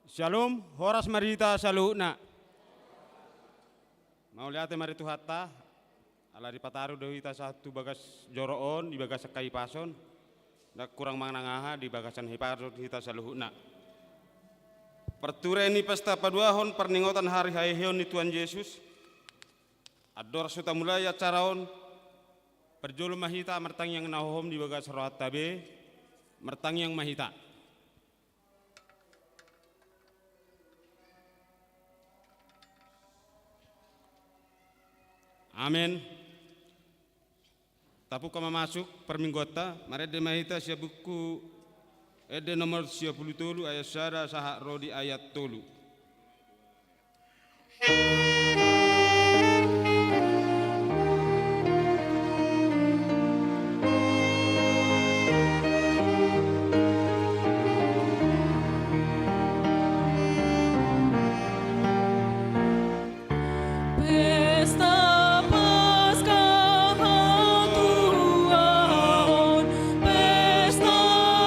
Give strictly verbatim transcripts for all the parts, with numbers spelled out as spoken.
Syalom, horas ma di hita saluhutna. Mauliate ma di Tuhanta, ala dipataru do hita sahat tu bagas joro on, di bagasan hahipason, ndang kurang manang aha di bagasan hahipason hita saluhutna. Parture ni pesta paduahon parningotan hari haheheon ni Tuhan Jesus, andorang so tamulai acara on, parjolo ma hita martangiang na hohom di bagas rohanta be, martangiang ma hita. Amen. Tapungka ma masuk parmingguanta, marende ma hita sian Buku Ende nomor sia pulu tolu ayat sada sahat ro di ayat tolu. Pesta Paskah hatuaon, pesta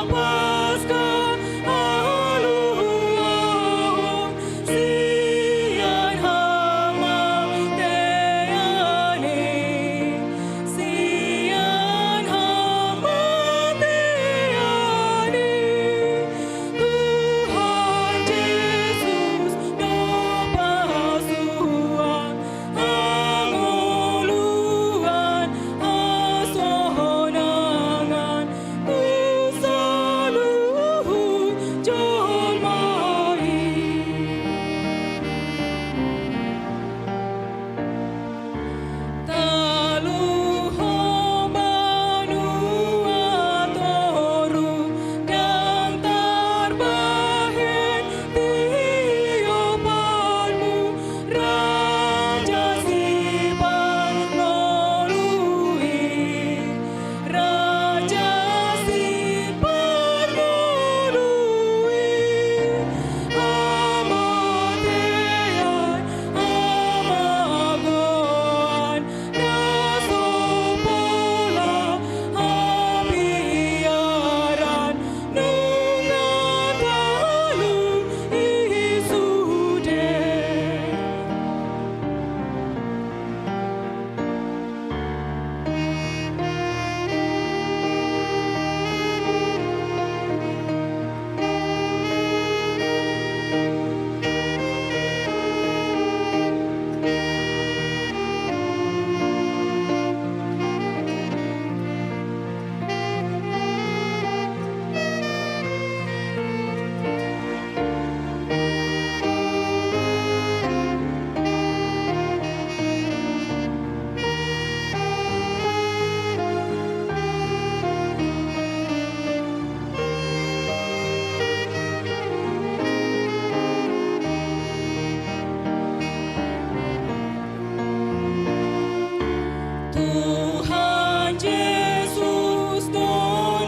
Paskah haluaon, sian hamatean i, sian hamatean i, Tuhan Jesus do pasuan, hangoluan, hasonangan, tu saluhut jolma i. Taluhon banua toru, ndang tarbahen tiopanmu, Raja Siparngolu i, Raja Siparngolu i, hamatean, hamagoan, na so pola habiaran, nunga talu i sude. Tuhan Jesus do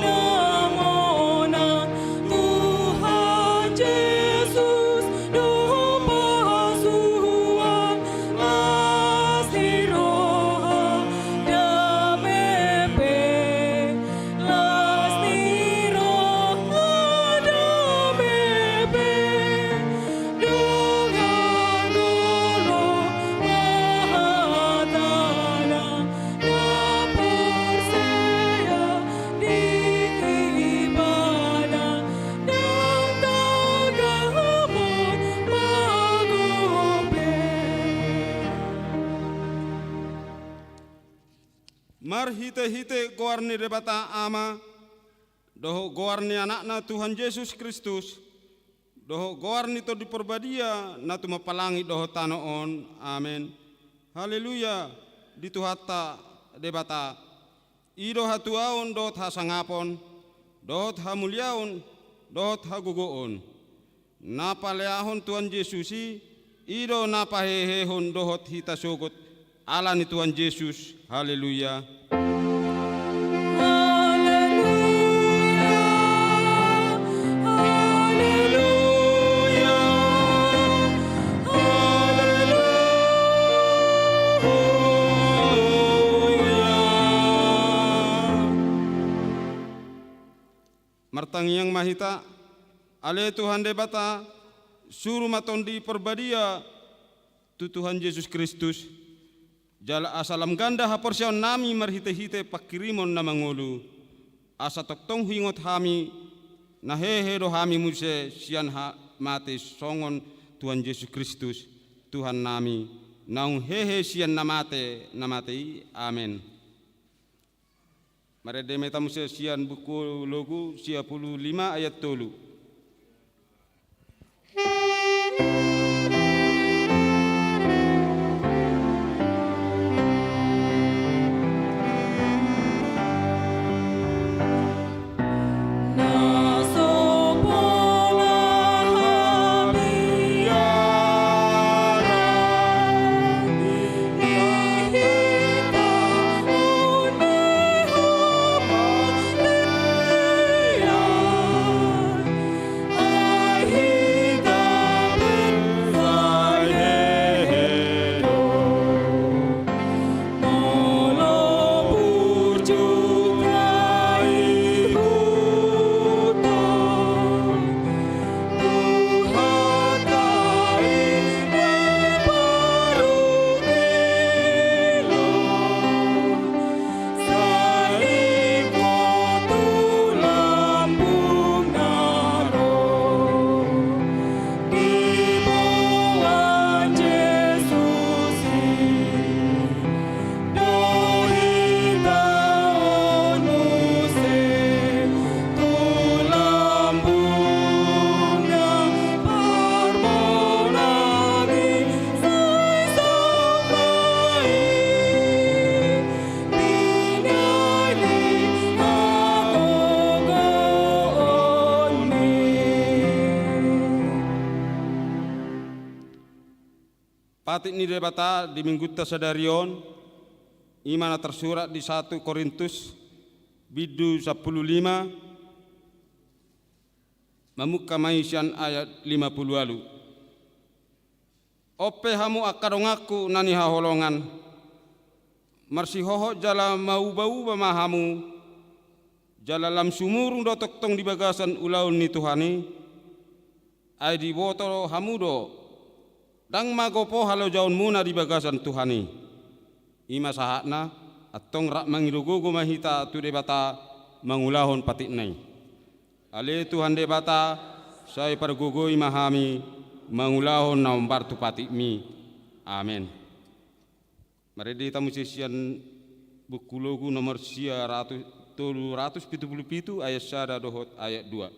na monang, Tuhan Jesus do pasuan, las ni roha dame pe, las ni roha dame pe, dongan ngolu ma hatana, na porsea di Ibana, ndang tagamon mago be. Marhitehite goar ni Debata Ama, dohot goar ni Anakna Tuhan Jesus Kristus, dohot goar ni Tondi Parbadia na tumompa langit dohot tano on. Amen. Haleluya. Di Tuhanta Debata, i do hatuaon dohot hasangapon, dohot hamuliaon, dohot hagogoon. Na paleahon Tuhan Jesus i, i do na pahehehon dohot hita sogot, ala ni Tuhan Jesus. Haleluya. Haleluya. Haleluya. Haleluya. Martangiang ma hita. Ale Tuhan Debata, suru ma Tondi Parbadia tu Tuhan Jesus Kristus, jala asa lam ganda haporseaonnami marhitehite panghirimon na mangolu, asa tongtong huingot hami, na hehe do hami muse sian ha-, mate songon Tuhan Jesus Kristus, Tuhannami, naung hehe sian na mate, na mate i. Amen. Marende ma hita muse sian Buku Logu sia pulu lima ayat tolu. Patik ni Debata di Minggunta sadari on, i ma na tarsurat di satu Korintus, bindu sampulu lima, mamungka ma i sian ayat lima pulu ualu. On pe hamu angka donganku na nihaholongan, marsihohot jala maubauba ma hamu, jala lam sumurung do tongtong di bagasan ulaon ni Tuhan i, ai diboto hamu do, ndang magopo halojaonmuna di bagasan Tuhan i. I ma sahatna, antong rap mangido gogo ma hita tu Debata mangulahon patikna i. Ale Tuhan Debata, sai pargogoi ma hami mangulahon na hombar tu patikmi. Amen. Marende hita muse sian Buku Logu nomor sia ratus, tolu ratus pitu pulu pitu, ayat sada dohot ayat dua.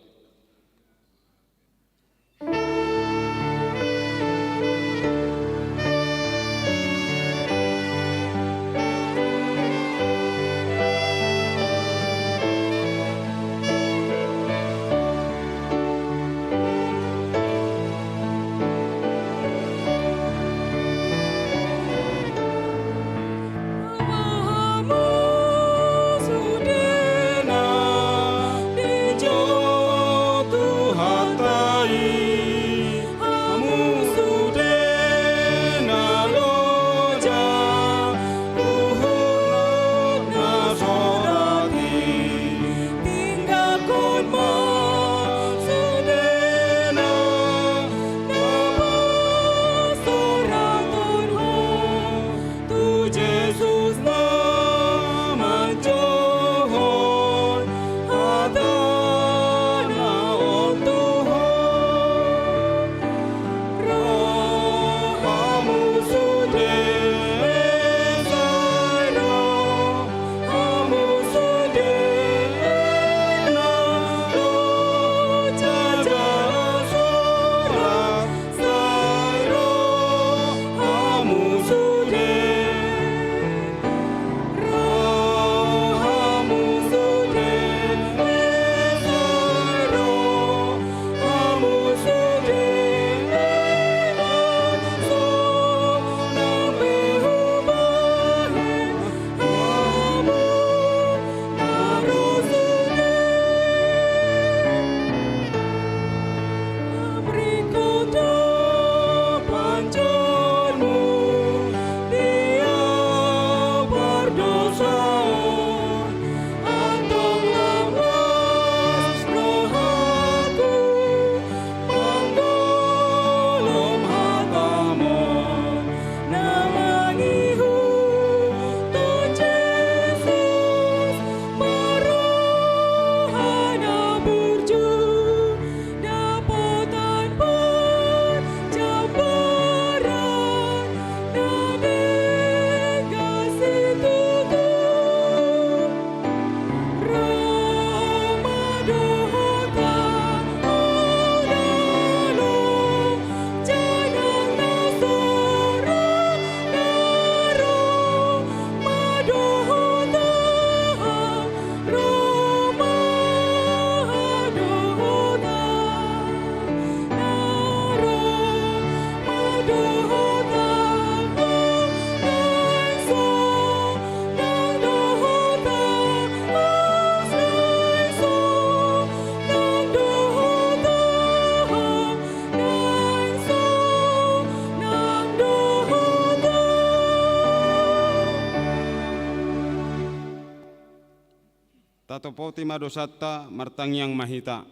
Topoti ma dosanta, martangiang ma hita.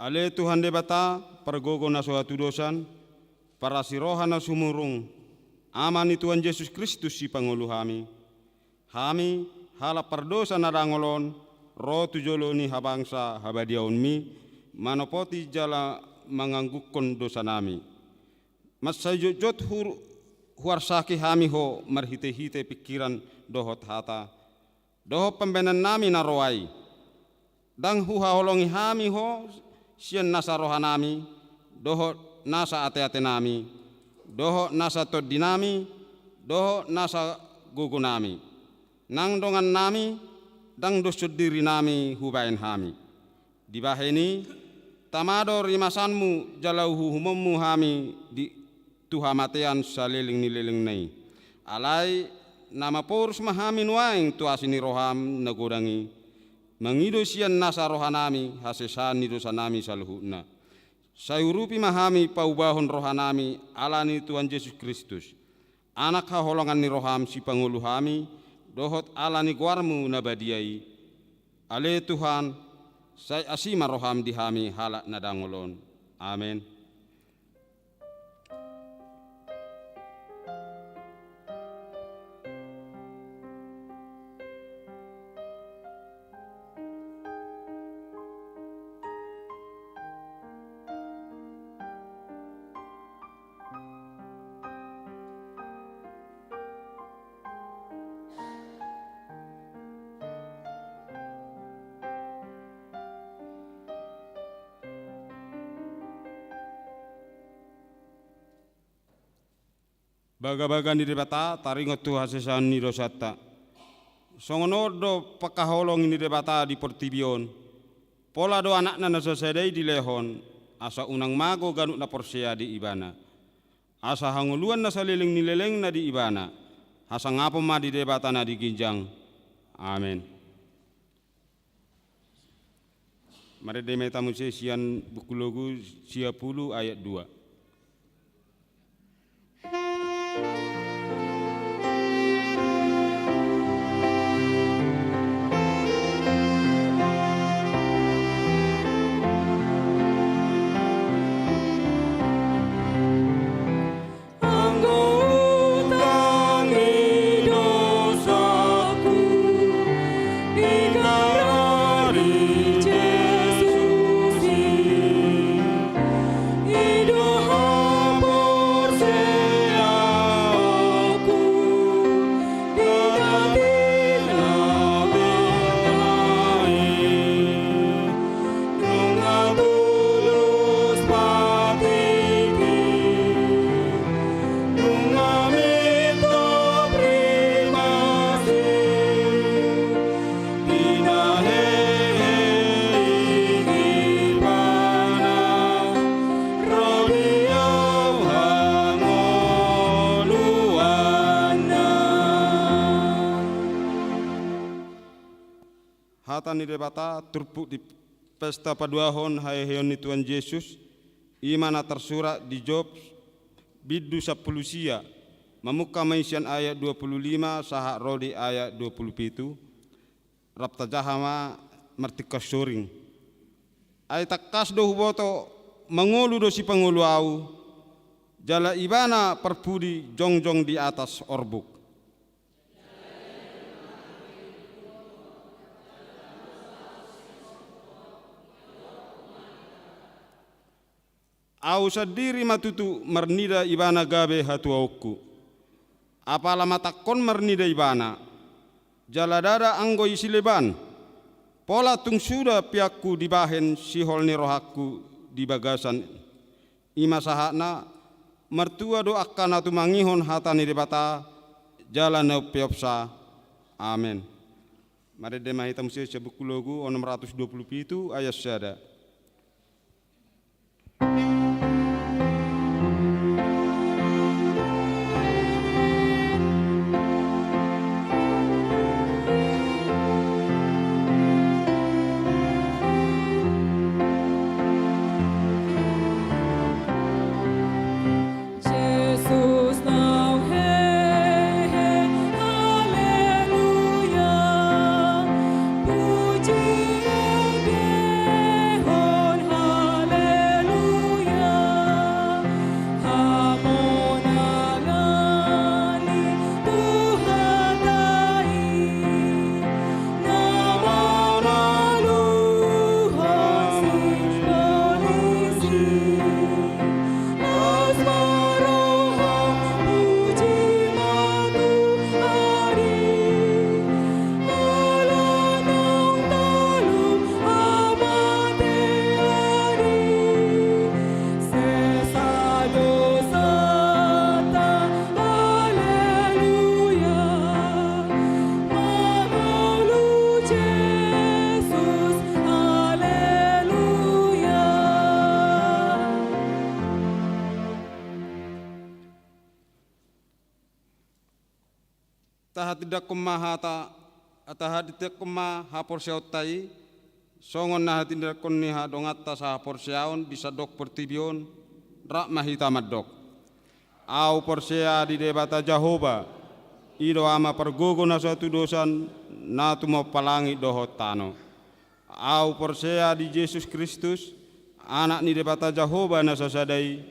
Ale Tuhan Debata, pargogo na so hatudosan, parasi roha na sumurung, Ama ni Tuhan Jesus Kristus sipangolu hami. Hami, halak pardosa na dangol on, ro tu jolo ni habangsa habadiaonmi, manopoti jala manganggukkon dosanami. Mansai jotjot hu-, huarsaki hami Ho marhitehite pingkiran dohot hata, dohot pambahenannami na ro ai. Ndang huhaholongi hami Ho sian nasa rohanami, dohot nasa ateatenami, dohot nasa tondinami, dohot nasa gogonami. Nang dongannami, ndang doshon dirinami hubahen hami. Dibahen i, tama do rimasanmu jala uhuhumonmu hami di, tu hamatean saleleng ni lelengna i. Alai, na maporus ma hami nuaeng tu asi ni roham na godang i, mangido sian nasa rohanami hasesaan ni dosanami saluhutna. Sai urupi ma hami paubahon rohanami ala ni Tuhan Jesus Kristus, Anak haholongan ni roham sipangolu hami, dohot ala ni goarmu na badia i. Ale Tuhan, sai asi ma roham di hami halak na dangol on. Amen. Bagabaga ni Debata taringot tu hasesaan ni dosanta. Songon on do pangkaholongi ni Debata di portibi on. Pola do Anakna na sasada i dilehon, asa unang mago ganup na porsea di Ibana, asa hangoluan na saleleng ni lelengna di Ibana. Hasangapon ma di Debata na di ginjang. Amen. Marende ma hita muse sian Buku Logu sia pulu ayat dua. Anggo utang ni dosaku, digarari Jesus i, i do haporseaonku, di na tinabeanna i. Nunga tulus patiti, nunga mintop rimasi, di na hehe i Ibana, ro di ahu hangoluanna. Hata ni Debata turpuk di pesta paduahon haheheon ni Tuhan Jesus, i ma na tarsurat di Job bindu sampulu sia, mamungka ma i sian ayat dua pulu lima sahat ro di ayat dua pulu pitu, rap tajaha ma martingkos soring. Ai tangkas do huboto mangolu do sipangolu ahu, jala Ibana parpudi jongjong di atas orbuk. Ahu sandiri ma tutu marnida Ibana gabe hatuaonku. Apala matangkon marnida Ibana, jala ndada anggo i sileban, pola tung suda piakku dibahen sihol ni rohangku di bagasan. I ma sahatna, martua do angka na tumangihon hata ni Debata, jala na umpeopsa. Amen. Marende ma hita muse sian Buku Logu onom ratus dua pulu pitu ayat sada. Jesus nau hehe, haleluya. Tahatindangkon ma hata, tahatindangkon ma haporseaonta i, songon na hatindangkon ni hadonganta sahaporseaon di sandok portibi on, rap ma hita mandok. Ahu porsea di Debata Jahowa, i do Ama pargogo na so hatudosan, na tumompa langit dohot tano. Ahu porsea di Jesus Kristus, Anak ni Debata Jahowa na sasada i,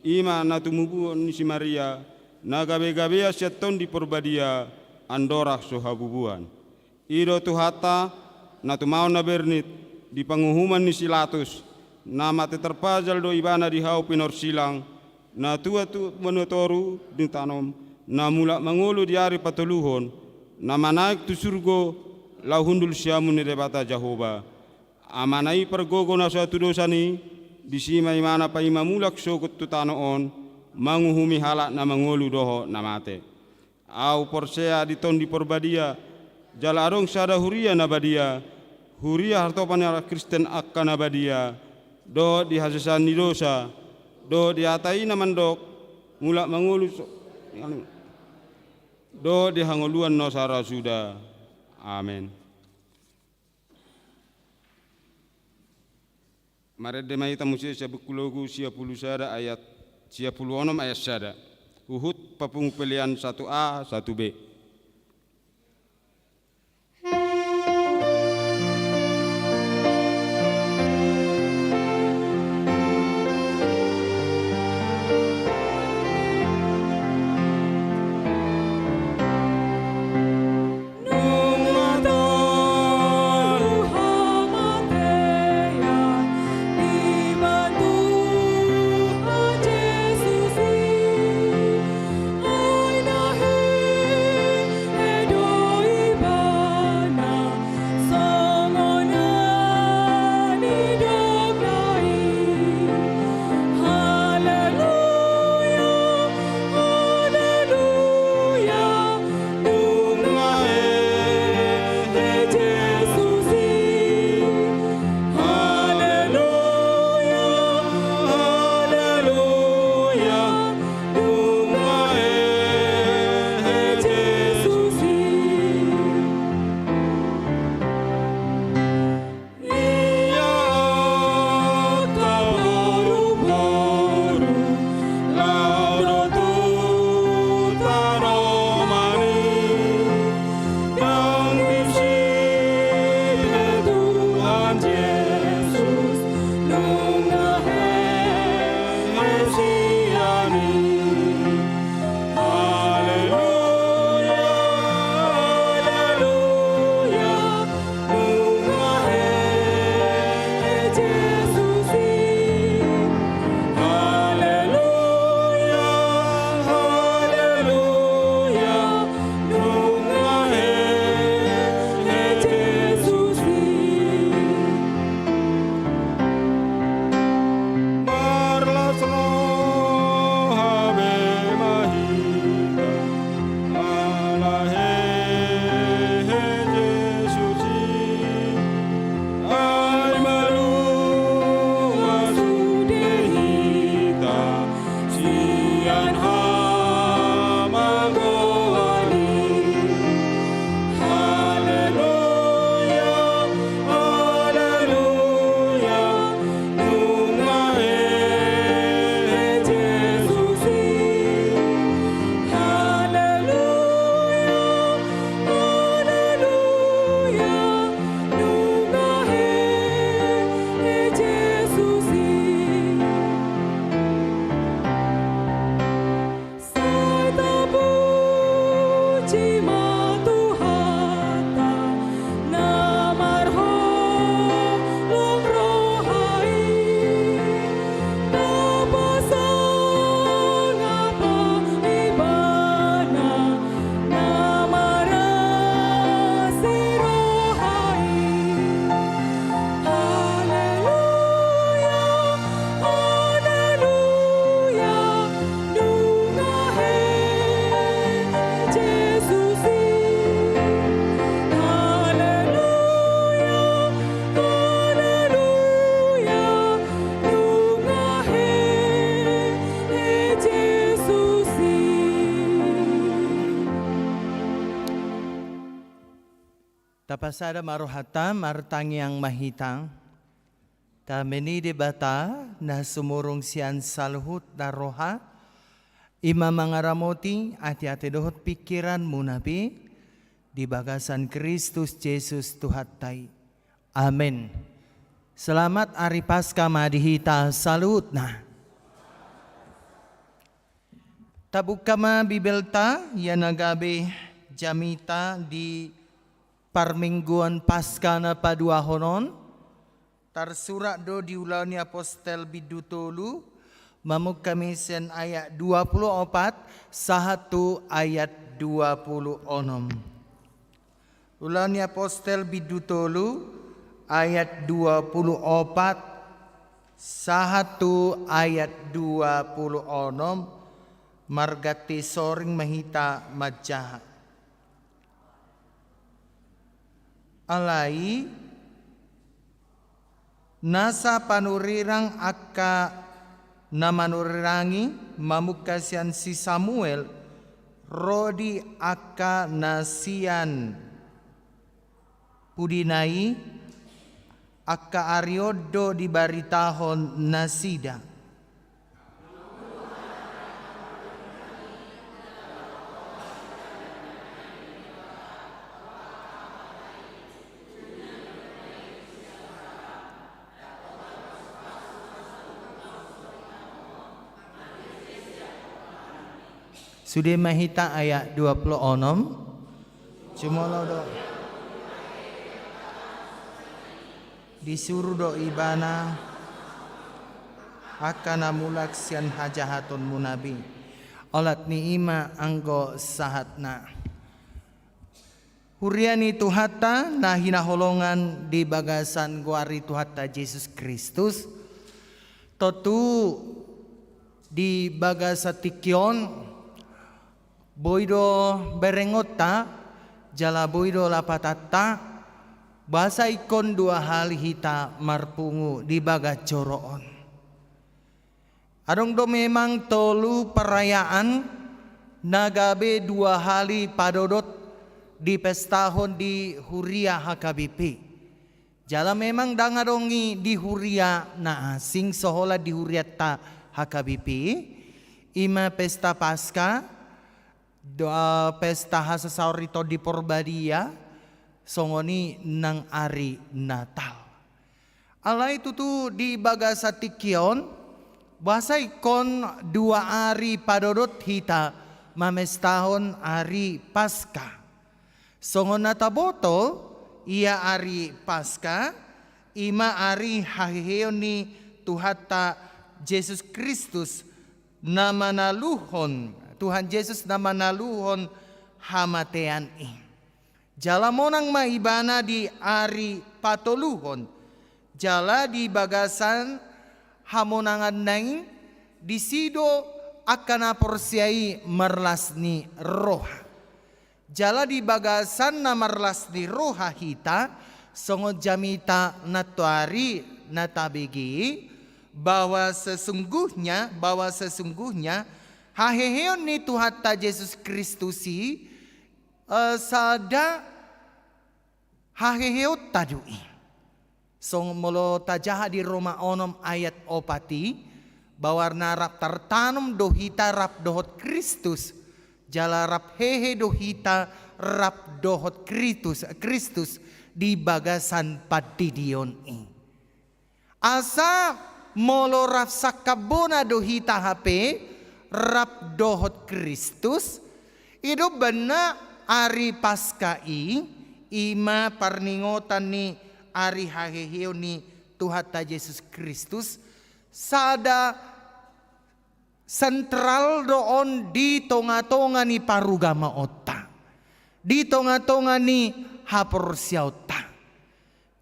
i ma na tumubuhon ni si Maria, na gabegabean sian Tondi Porbadia, andorang so habubuhan. I do Tuhanta, na tumaon na bernit, di panguhuman ni si Latus, na mate tarpajal do ibana di hau pinorsilang, na tua tu banua toru di tano on, na mulak mangolu di ari patoluhon, na manaek tu surgo, laho hundul siamun ni Debata Jahowa. Amana i pargogo na so hatudosan i, disi ma ibana paima mulak sogot tu tano on, manguhumi halak na mangolu dohot na mate. Ahu porsea di Tondi Porbadia, jala adong sada huria na badia, huria hartopan ni halak Kristen angka na badia, dohot di hasesaan ni dosa, dohot di hata i na mandok, mulak mangolu so-, dohot di hangoluan na so ra suda. Amen. Marende ma hita muse sian Buku Logu sia pulu sada ayat, sia pulu onom ayat sada. Huhut papungu pelean satu A, satu B. Sada ma rohanta, martangiang ma hita. Dame ni Debata na sumurung sian saluhut na roha, i ma mangaramoti ateate dohot pingkiranmuna pe di bagasan Kristus Jesus Tuhanta i. Amen. Selamat ari Paskah ma di hita saluhutna. Tabuka ma Bibelta, ia na gabe jamita di parmingguon Paskah na paduahon on. Tarsurat do di Ulaon ni Apostel bindu tolu, mamungka hami sian ayat dua pulu opat sahat tu ayat dua pulu onom. Ulaon ni Apostel bindu tolu ayat dua pulu opat sahat tu ayat dua pulu onom. Marganti soring ma hita manjaha. Alai nasa panurirang angka na manurirang i, mamungka sian si Samuel ro di angka na sian pudina i, angka ari on do dibaritahon nasida. Sude ma hita ayat dua pulu onom. Jumolo do. Disuru do ibana angka na mulak sian hajahatonmuna be. Olat ni i ma anggo sahatna. Huria ni Tuhanta na hinaholongan di bagasan goar ni Tuhanta Jesus Kristus, tontu di bagasan tingki on boi do berengonta jala boi do lapatanta, boasa ingkon dua hali hita marpungu di bagas joro on. Adong do memang tolu perayaan na gabe dua hali padodot dipestahon di huria H K B P. Jala memang ndang adong i di huria na asing, so holan di hurianta H K B P, i ma pesta Paskah, do-, pesta hasasaor ni Tondi Porbadia, songon i nang ari Natal. Alai tutu di bagasan tingki on, boasa ingkon dua ari padodot hita mamestahon ari Paskah. Songon na taboto, ia ari Paskah, i ma ari haheheon ni Tuhanta Jesus Kristus na manaluhon, Tuhan Jesus na manaluhon hamatean i. Jala monang ma ibana di ari patoluhon, jala di bagasan hamonanganna i, disi do angka na porsea i marlas ni roha. Jala di bagasan na marlas ni roha hita, songon jamita nantoari na tabege, bahwa sesungguhnya, bahwa sesungguhnya, haheheon ni Tuhanta Jesus Kristus i, eh, sada haheheonta do i. Songon molo tajaha di Roma onom ayat opat i, bahwa na rap tartanom do hita rap dohot Kristus, jala rap hehe do hita rap dohot Kristus, Kristus di bagasan pandidion i. Asa molo rap sangkambona do hita hape rap dohot Kristus, i do umbahen na ari Paskah i, i ma parningotan ni ari haheheon ni Tuhanta Jesus Kristus, sada sentral do on di tongatonga ni parugamaonta, di tongatonga ni haporseaonta.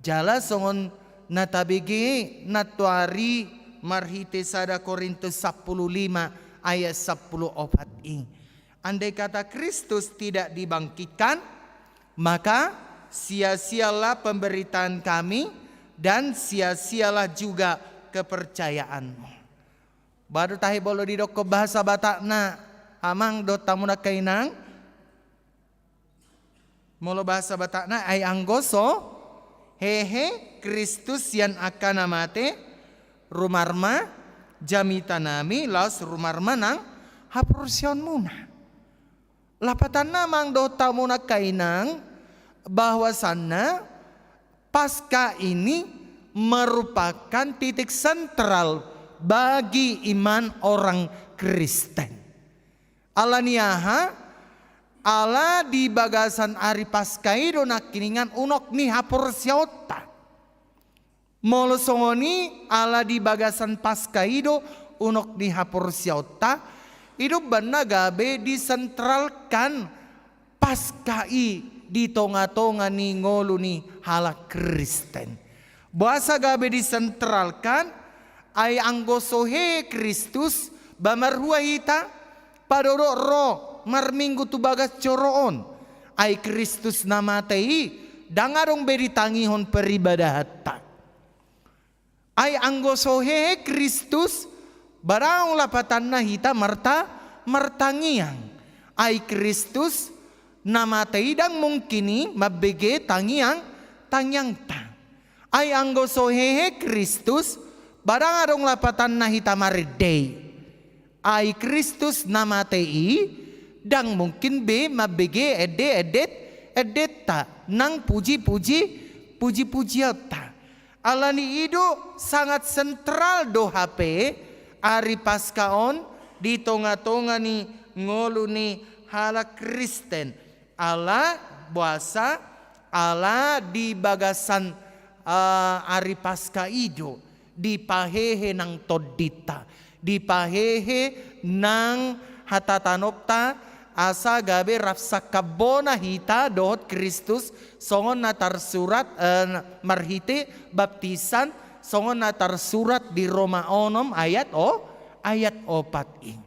Jala songon na tabege nantoari marhite sada Korintus sampulu lima ayat sampulu opat i. Andai kata Kristus tidak dibangkitkan, maka sia-sialah pemberitaan kami dan sia-sialah juga kepercayaanmu. Boha do tahe molo didokkon bahasa Batakna, amang dohot hamu angka inang? Molo bahasa Batakna, ai anggo so hehe Kristus sian angka na mate, rumarma jamita nami laos rumarma nang haporseaonmuna. Lapatanna amang dohot hamu angka inang, bahwasanna Paskah ini merupakan titik sentral bagi iman orang Kristen. Ala ni aha? Ala di bagasan ari Paskah i do nangkiningan unok ni haporseaonta. Molo songon i, ala di bagasan Paskah i do unok ni haporseaonta, i do umbahen na gabe disentralkan Paskah i di tonga-tonga ni ngolu ni halak Kristen. Boasa gabe disentralkan? Ai anggo so hehe Kristus, ba marhua hita, padodok ro marminggu tu bagas joro on. Ai Kristus na mate i, ndang adong be ditangihon peribadahanta. Ai anggo so hehe Kristus, ba ndang adong lapatanna hita marta-, martangiang. Ai Kristus na mate i ndang mungkin i mambege tangiang, tangiangta. Ai anggo so hehe Kristus, ba ndang adong lapatanna hita marende i. Ai Kristus na mate i, ndang mungkin be mambege ende-, endet-, endenta, nang puji-puji-, puji-pujianta. Ala ni i do sangat sentral do hape ari Paskah on di tonga-tonga ni ngolu ni halak Kristen. Ala boasa? Ala di bagasan, eh, ari Paskah i do dipahehe nang tondinta, dipahehe nang hatatanopta, asa gabe rap sangkap bona hita dohot Kristus, songon na tarsurat, eh, marhite baptisan, songon na tarsurat di Roma onom ayat o-, ayat opat i.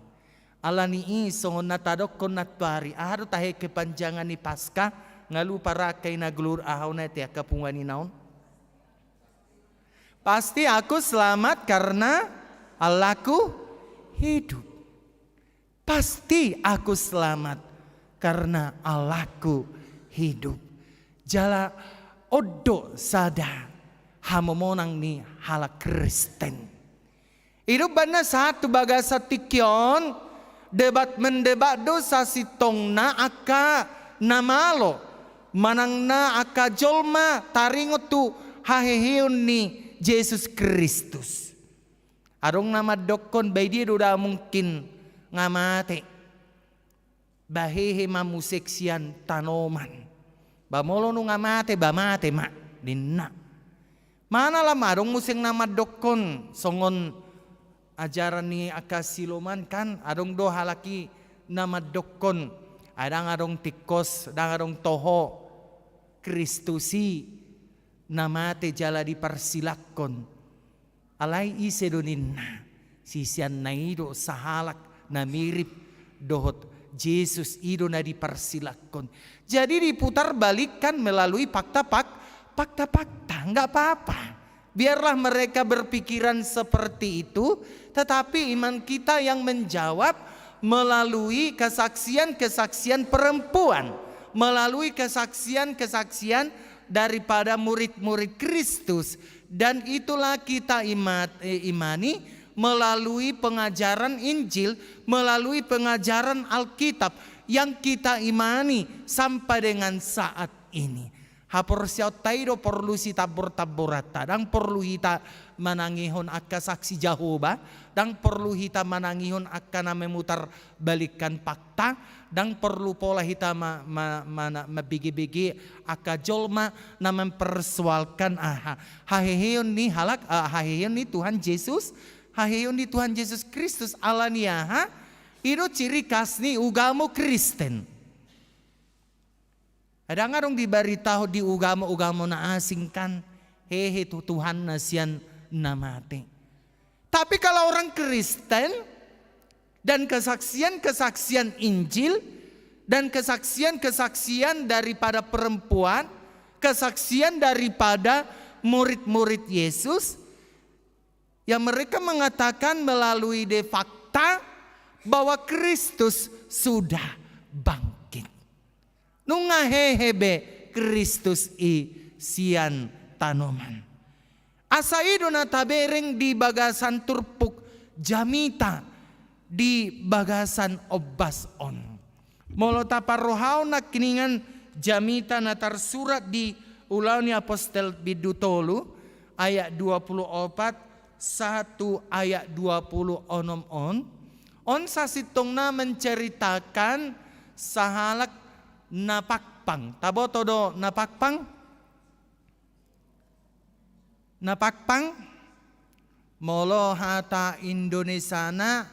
Ala ni i songon na tadokkon nantuari, aha do tahe kepanjangan ni Paskah? Nga lupa ra angka ina, gulur aha on ate angka punguan ina on? Pasti aku selamat karena Allahku hidup. Pasti aku selamat karena Allahku hidup. Jala on do sada hamomonang ni halak Kristen. I do umbahen na sahat tu bagasan tingki on, debat mendebat do sasintongna angka na malo, manang na angka jolma taringot tu haheheon ni Jesus Kristus. Adong na mandokkon, ba i dia do ndang mungkin nga mate? Ba hehe ma muse sian tanoman. Ba molo nunga mate, ba mate ma, ninna. Manang lam adong muse na mandokkon songon ajaran ni angka siloman kan, adong do halak i na mandokkon, ai ndang adong tingkos, ndang adong toho, Kristus i na mate jala diparsilakkon. Alai ise do ninna? Siseanna i do sahalak na mirip dohot Jesus i do na diparsilakkon. Jadi diputar balikkan melalui fakta-fak-, fakta-fakta, nggak apa-apa. Biarlah mereka berpikiran seperti itu, tetapi iman kita yang menjawab melalui kesaksian-kesaksian perempuan, melalui kesaksian-kesaksian daripada murid-murid Kristus. Dan itulah kita imat-, eh, imani melalui pengajaran Injil, melalui pengajaran Alkitab yang kita imani sampai dengan saat ini. Haporseaonta i do porlu sitambor-tamboranta, ndang porlu hita manangihon angka Saksi Jahowa, ndang porlu hita manangihon angka na memutar balikkan fakta, ndang porlu pola hita ma-, ma-, mana-, mambege-bege angka jolma na mempersoalkan aha. Haheheon ni halak, eh, haheheon ni Tuhan Jesus, haheheon ni Tuhan Jesus Kristus, ala ni aha? I do ciri khas ni ugamo Kristen. Ndang adong dibaritahon di ugamo-ugamo na asing kan, hehe tu Tuhanna sian na mate. Tapi kalau orang Kristen dan kesaksian-kesaksian Injil dan kesaksian-kesaksian daripada perempuan, kesaksian daripada murid-murid Yesus, ya mereka mengatakan melalui de fakta bahwa Kristus sudah bangkit. nunga hehe be Kristus i sian tanoman. Asa i do na tabereng di bagasan turpuk jamita di bagasan ombas on. Molo taparrohahon nangkiningan jamita na tarsurat di Ulaon ni Apostel bindu tolu ayat dua puluh opat sahat tu ayat dua puluh onom on, on sasintongna menceritakan sahalak na pangpang. Taboto do na pangpang? Na pangpang, molo hata Indonesiana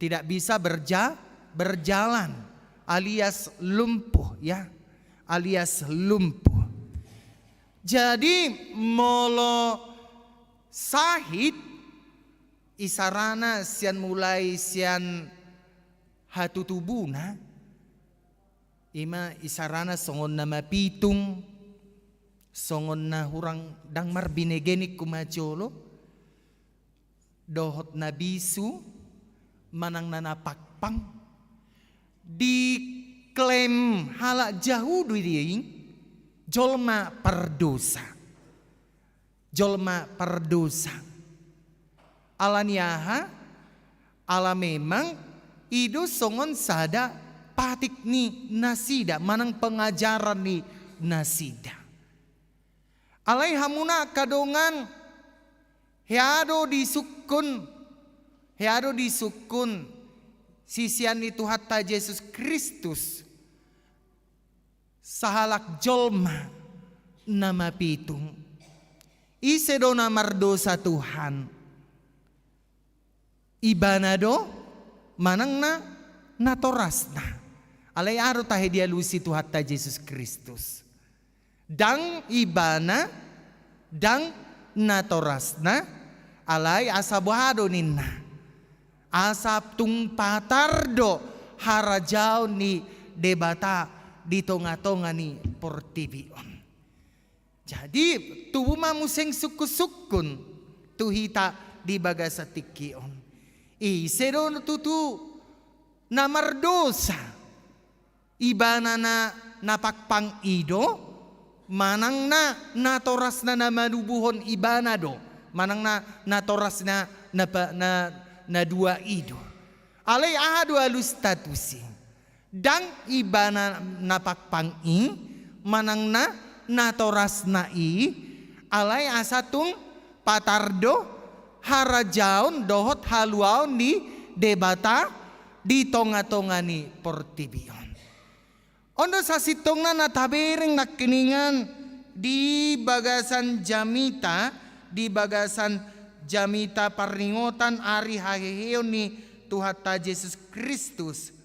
tidak bisa berja-, berjalan, alias lumpuh, ya, alias lumpuh. Jadi molo sahit, isarana sian mulai sian hatutubuna, ima isarana songon na mapitung, songon na hurang ndang marbinege ningku ma jolo, dohot na bisu, manang na, na pangpang, diklaim halak Jahudi i jolma pardosa. Jolma pardosa. Ala ni aha? Ala memang i do songon sada patik ni nasida, manang pengajaran ni nasida. Alai hamuna angka dongan, hea do disungkun, hea do disungkun sisean ni Tuhanta Jesus Kristus sahalak jolma na mapitung. Ise do na mardosa, Tuhan? Ibana do manang na, natorasna? Alai aha do tahe dialusi Tuhanta Jesus Kristus? Ndang ibana, ndang natorasna, alai asa boha do ninna? Asa tung patar do harajaon ni Debata di tonga-tonga ni portibi on. Jadi tubu ma muse sungkun-sungkun tu hita di bagasan tingki on. Ise do tutu na mardosa? Ibana na, na pangpang i do, manang na, natorasna na manubuhon ibana do, manang na, natorasna na pa-, na, na dua i do? Alai aha do alusta tusi? Ndang ibana na pangpang i, manang na, natorasna i, alai asa tung patar do harajaon dohot haluaon ni Debata di tonga-tonga ni portibi on. On do sasintongna na tabereng nangkiningan di bagasan jamita, di bagasan jamita parningotan ari haheheon ni Tuhanta Jesus Kristus.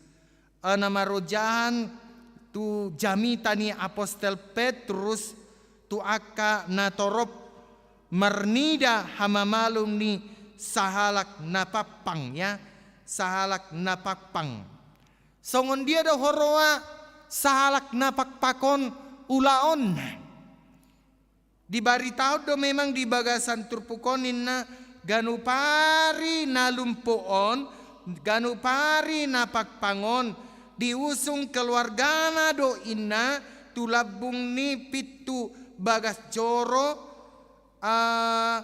Na marojahan tu jamita ni Apostel Petrus tu angka na torop marnida hamamalum ni sahalak na pangpang, ya, sahalak na pangpang. Songon dia do huroha sahalak na pangpang on ulaonna? Dibaritahon do memang di bagasan turpuk on ninna, ganup ari na lumpuh on, ganup ari na pangpang on, diusung keluargana do inna tu lambung ni pintu bagas joro, ah,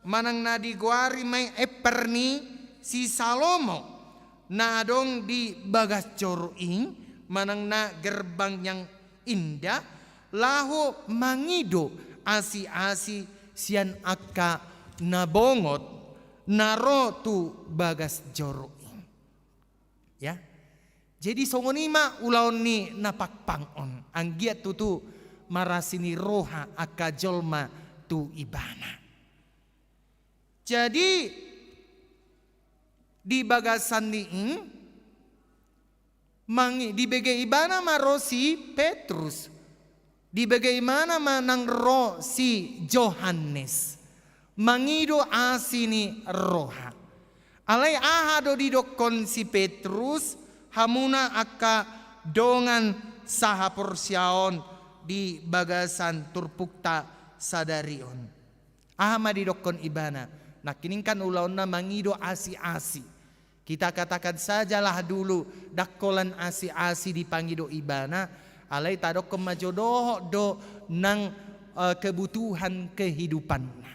manang na digoari ma i emper ni si Salomo, na adong di bagas joro i, manang na gerbang yang indah, laho mangido asi-asi sian angka na bongot na ro tu bagas joro i. Ya. Jadi songon i ma ulaon ni na pangpang on, anggiat tutu marasi ni roha angka jolma tu ibana. Jadi di bagasan ni i, mangi-, dibege ibana ma ro si Petrus, dibege ibana ma nang ro si Johannes, mangido asi ni roha. Alai aha do didokkon si Petrus, hamuna angka dongan sahaporseaon di bagasan turpukta sadari on? Aha ma didokkon ibana? Nangkining kan ulaonna mangido asi-asi. Kita katakan sajalah dulu, ndang holan asi-asi dipangido ibana, Alai tadokkon ma jo dohot do nang, eh, kebutuhan kehidupanna.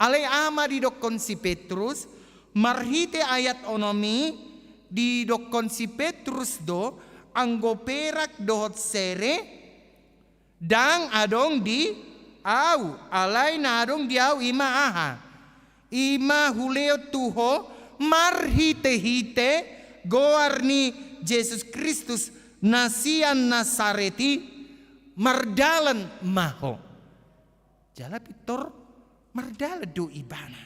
Alai aha ma didokkon si Petrus, marhite ayat onom i, didokkon si Petrus do, anggo perak dohot sere, ndang adong di ahu, alai na adong di ahu i ma aha? I ma hulehon tu ho marhite-hite goar ni Jesus Kristus na sian Nasaret i, mardalan ma ho. Jala pintor mardalan do ibana.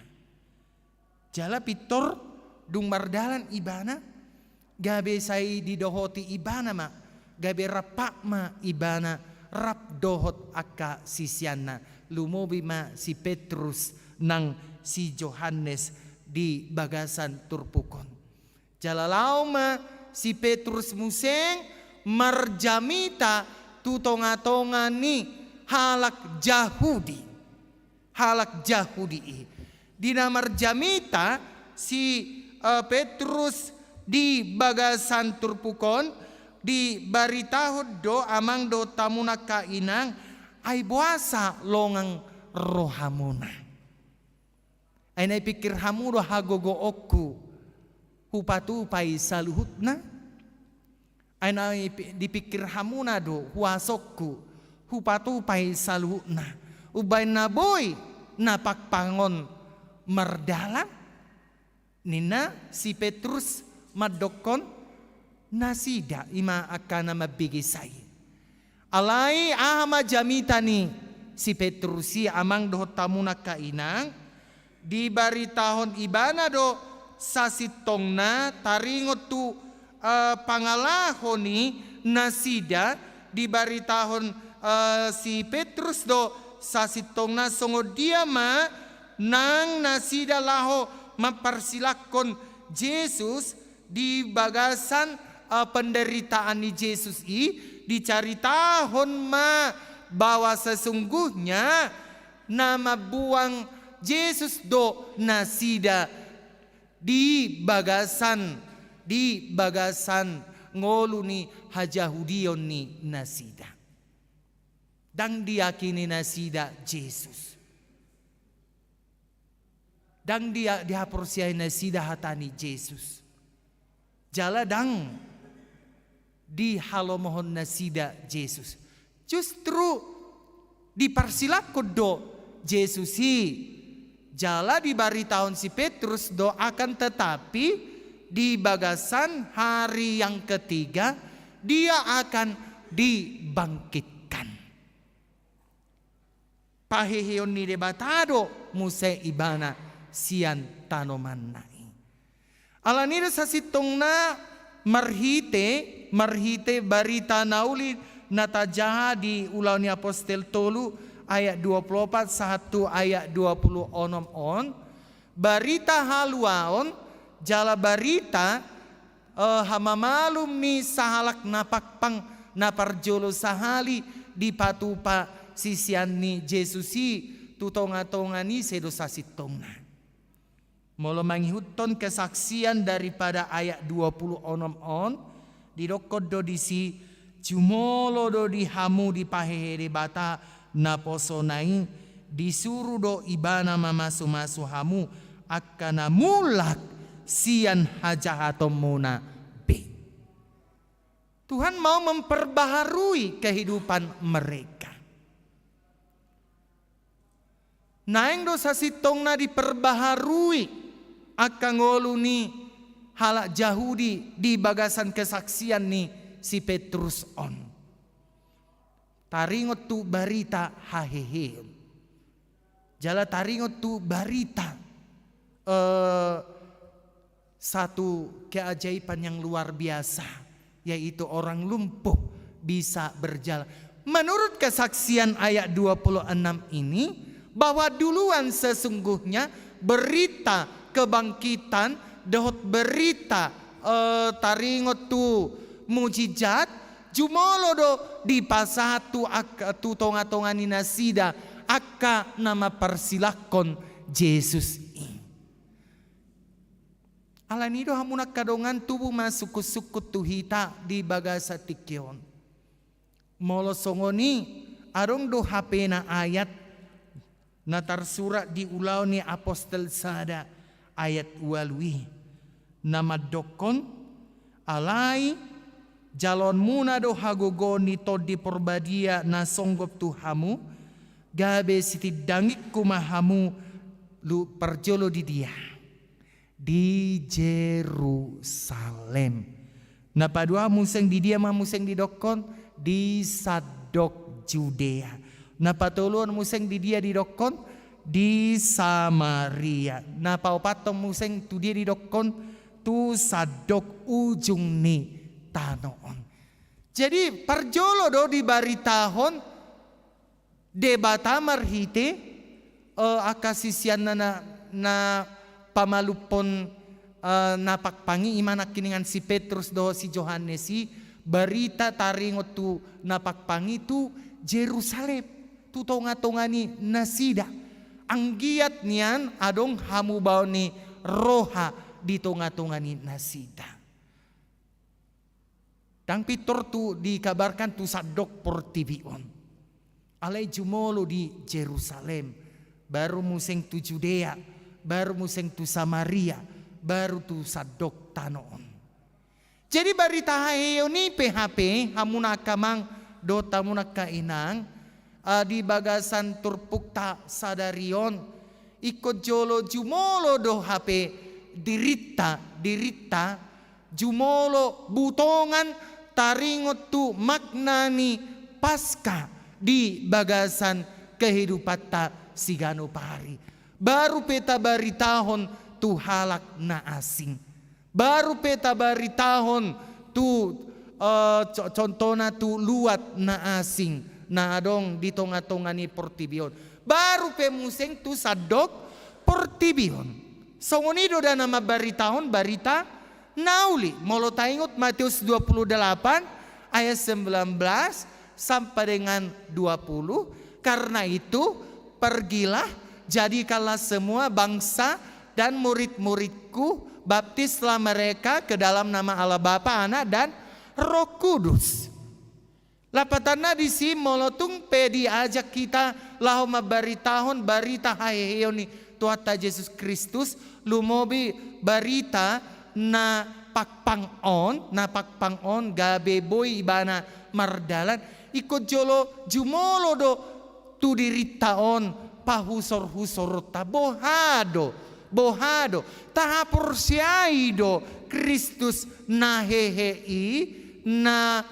Jala pintor dung mardalan ibana, gabe sai didohoti ibana ma, gabe rap ma ibana rap dohot angka siseanna, lumobi ma si Petrus nang si Johannes di bagasan turpuk on. Jala laho ma si Petrus muse marjamita tu tonga-tonga ni halak Jahudi. Halak Jahudi i. Di na marjamita si, eh, Petrus di bagasan turpuk on, dibaritahon do amang dohot hamu angka inang, ai boasa longang rohamuna. Ai na dipikir hamu do hagogoonku hupatupa i saluhutna? Ai na dipi-, dipikir hamuna do huasongku hupatupa i saluhutna, umbahen na boi na pangpang on mardalan? Ninna si Petrus mandokkon nasida, i ma angka na mambege sai. Alai aha ma jamita ni si Petrus i, amang dohot hamu angka inang? Dibaritahon ibana do sasintongna taringot tu, eh, pangalaho ni nasida, dibaritahon, eh, si Petrus do sasintongna songon dia ma nang nasida laho mamparsilangkon Jesus di bagasan, eh, penderitaan ni Jesus i, dicaritahon ma bahwa sesungguhnya na mambuang Jesus do nasida di bagasan, di bagasan ngolu ni hajahudion ni nasida. Ndang diakini nasida Jesus. Ndang dia-, dihaporseai nasida hata ni Jesus. Jala ndang dihalomohon nasida Jesus. Justru diparsilangkon do Jesus i. Jala dibaritahon si Petrus do, akan tetapi di bagasan hari yang ketiga dia akan dibangkitkan. Paheheon ni Debata do muse ibana sian tanomanna i. Alani do sasintongna marhite, marhite barita na uli na tajaha di Ulaon ni Apostel tolu ayat dua puluh opat sahat tu ayat dua puluh onom on, barita haluaon jala barita, eh, hamamalum ni sahalak na pangpang na parjolo sahali dipatupa sisean ni Jesus i tu tonga-tonga ni ise do sasintongna. Molo mangihuthon kesaksian daripada ayat dua puluh onom on, didokkon do disi, jumolo do di hamu dipahehe Debata naposona i, disuru do ibana mamasu-masu hamu angka na mulak sian hajahatonmuna be. Tuhan mau memperbaharui kehidupan mereka. Naeng do sasintongna diperbaharui angka ngolu ni halak Jahudi di bagasan kesaksian ni si Petrus on. Taringot tu barita haheheon. Jala taringot tu barita, eh, satu keajaiban yang luar biasa, yaitu orang lumpuh bisa berjalan. Menurut kesaksian ayat dua puluh enam ini, bahwa duluan sesungguhnya berita kebangkitan dohot berita, eh, taringot tu mujizat, jumolo do dipasahat tu ak-, tu tonga-tonga ni nasida angka na mamparsilangkon Jesus i. Alani do hamu angka dongan, tubu ma sungkun-sungkun tu hita di bagasan tingki on. Molo songon i, adong do hapena ayat na tarsurat di Ulaon ni Apostel sada ayat ualu i, na mandokkon, "Alai jaloonmuna do hagogoon ni Tondi Porbadia na songgop tu hamu, gabe sitindangingku ma hamu lu-, parjolo di dia?" Di Jerusalem. Na paduahon muse di dia ma muse didokkon? Di sandok Judea. Na patoluhon muse di dia didokkon? Di Samaria. Na paopathon muse tu dia didokkon? Tu sandok ujung ni tano on. Jadi, parjolo do dibaritahon Debata marhite, eh, angka siseanna na, na pamalumhon, eh, na pangpang i, i ma nangkiningan si Petrus dohot si Johannes i, barita taringot tu na pangpang i tu Jerusalem, tu tongatonga ni nasida. Anggiat nian adong hamubaon ni roha di tongatonga ni nasida. Ndang pintor tu dikabarkan tu sandok portibi on. Alai jumolo di Jerusalem, baru muse tu Judea, baru muse tu Samaria, baru tu sandok tano on. Jadi, barita haheheon i pe hape, hamuna angka amang dohot hamuna angka inang, eh, di bagasan turpukta sadari on, ingkon jolo jumolo do hape dirinta, dirinta, jumolo butongan taringot tu makna ni Paskah di bagasan kehidupanta siganup ari. Baru pe tabaritahon tu halak na asing. Baru pe tabaritahon tu, eh, co-, contohna tu luat na asing na adong di tongatonga ni portibi on. Baru pe muse tu sandok portibi on. Songon i do da na mambaritahon barita na uli. Molo taingot Matius dua puluh delapan ayat sembilan belas sampai dengan dua puluh, "Karena itu, pergilah, jadikanlah semua bangsa dan murid-muridku, baptislah mereka ke dalam nama Allah Bapa, Anak, dan Roh Kudus." Lapatanna disi, molo tung pe diajak hita laho mambaritahon barita haheheon ni Tuhanta Jesus Kristus, lumobi barita na pangpang on, na pangpang on gabe boi ibana mardalan, ingkon jolo jumolo do tu dirinta on pahusorhusoronta. Boha do? Boha do? Tahaporseai do Kristus na hehe i, na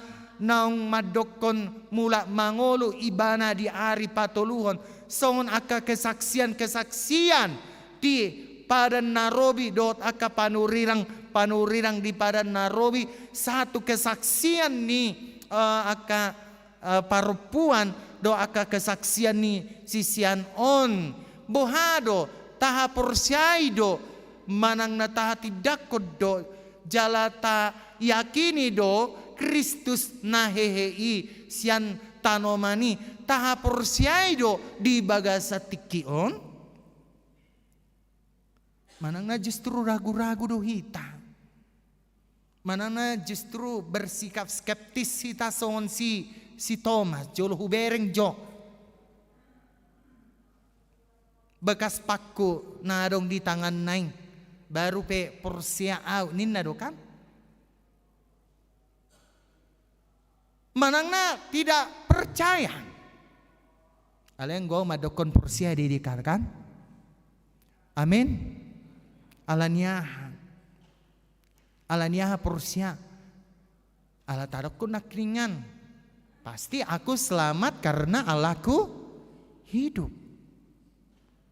naung mandokkon mulak mangolu ibana di ari patoluhon, songon angka kesaksian-kesaksian di Padan na Robi dohot angka panurirang-panurirang di Padan na Robi, sahat tu kesaksian ni, eh, angka, eh, parompuan dohot angka kesaksian ni sisean on. Boha do? Tahaporseai do, manang na tahatindangkon do, jala tayakini do Kristus na hehe i sian tanoman i? Tahaporseai do di bagasan tingki on? Manang na justru ragu-ragu do hita? Manang na justru bersikap skeptis hita songon si, si Tomas, jolo hubereng jo bekas paku na adong di tanganna i, baru pe porsea au, ninna do kan? Manang na tidak percaya? Alai anggo au mandokkon porsea di dikar kan? Amin. Ala ni aha? Ala ni aha porsea? Ala tadokkon nangkiningan, pasti aku selamat karena Allahku hidup.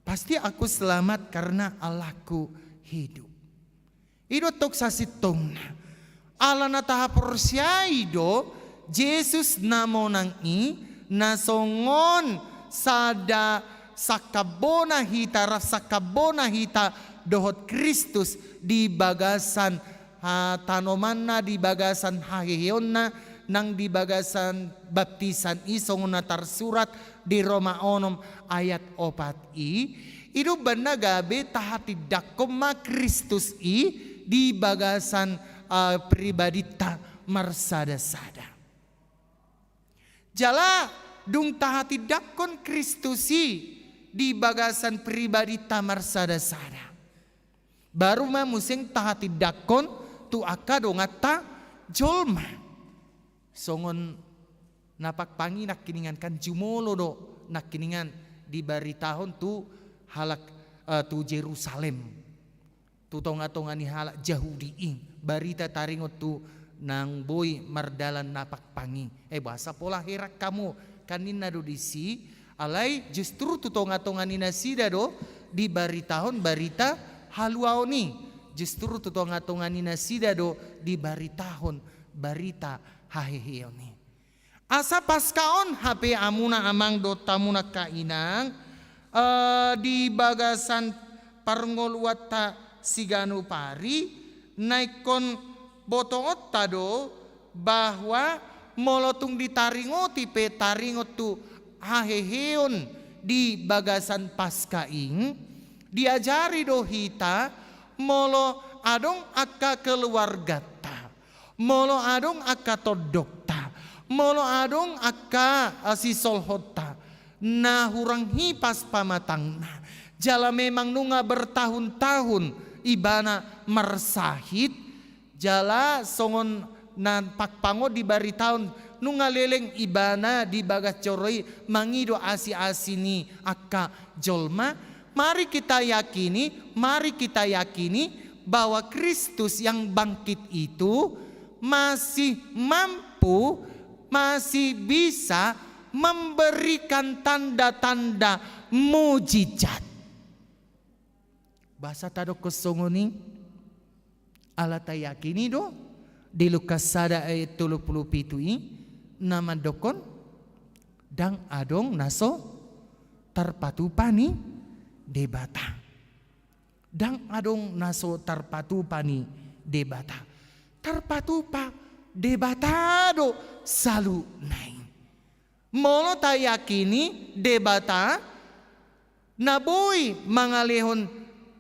Pasti aku selamat karena Allahku hidup. I do tong sasintongna. Ala na tahaporseai do Jesus na monang i, na songon sada sangkambona hita, rap sangkambona hita dohot Kristus di bagasan, ah, tanomanna, di bagasan haheheonna, nang di bagasan baptisan i, songon na tarsurat di Roma onom ayat opat i. I do umbahen na gabe tahatindangkon ma Kristus i di bagasan, ah, pribadinta marsadasada. Jala dung tahatindangkon Kristus i di bagasan pribadinta marsada-sada, baru ma muse tahatindangkon tu angka donganta jolma. Songon na pangpang i nangkiningan, kan jumolo do nangkiningan dibaritahon tu halak, eh, tu Jerusalem, tu tonga-tonga ni halak Jahudi i, barita taringot tu naung boi mardalan na pangpang i. Eh, boasa pola heran hamu, kan ninna do disi, alai justru tu tonga-tonga ni nasida do dibaritahon barita haluaon i. Justru tu tonga-tonga ni nasida do dibaritahon barita haheheon i. Asa Paska on hape, hamuna amang dohot hamuna angka inang, eh, di bagasan parngoluanta siganup ari, na ingkon botoonta do bahwa molo tung ditaringoti pe taringot tu haheheon di bagasan Paska i, diajari do hita molo adong angka keluarganta, molo adong angka tondongta, molo adong angka, eh, sisolhotta na hurang hipas pamatangna, jala memang nunga bertahun-tahun ibana marsahit, jala songon na pangpang on dibaritahon, nunga leleng ibana di bagas joro i mangido asi-asi ni angka jolma. Mari kita yakini, mari kita yakini bahwa Kristus yang bangkit itu masih mampu, masih bisa memberikan tanda-tanda mujizat. Boasa tadokkon songon i? Ala tayakini do di Lukas sada ayat tolu pulu pitu i, na mandokkon, ndang adong na so tarpatupa ni Debata. Ndang adong na so tarpatupa ni Debata. Tarpatupa Debata do saluhutna i. Molo tayakini Debata na boi mangalehon,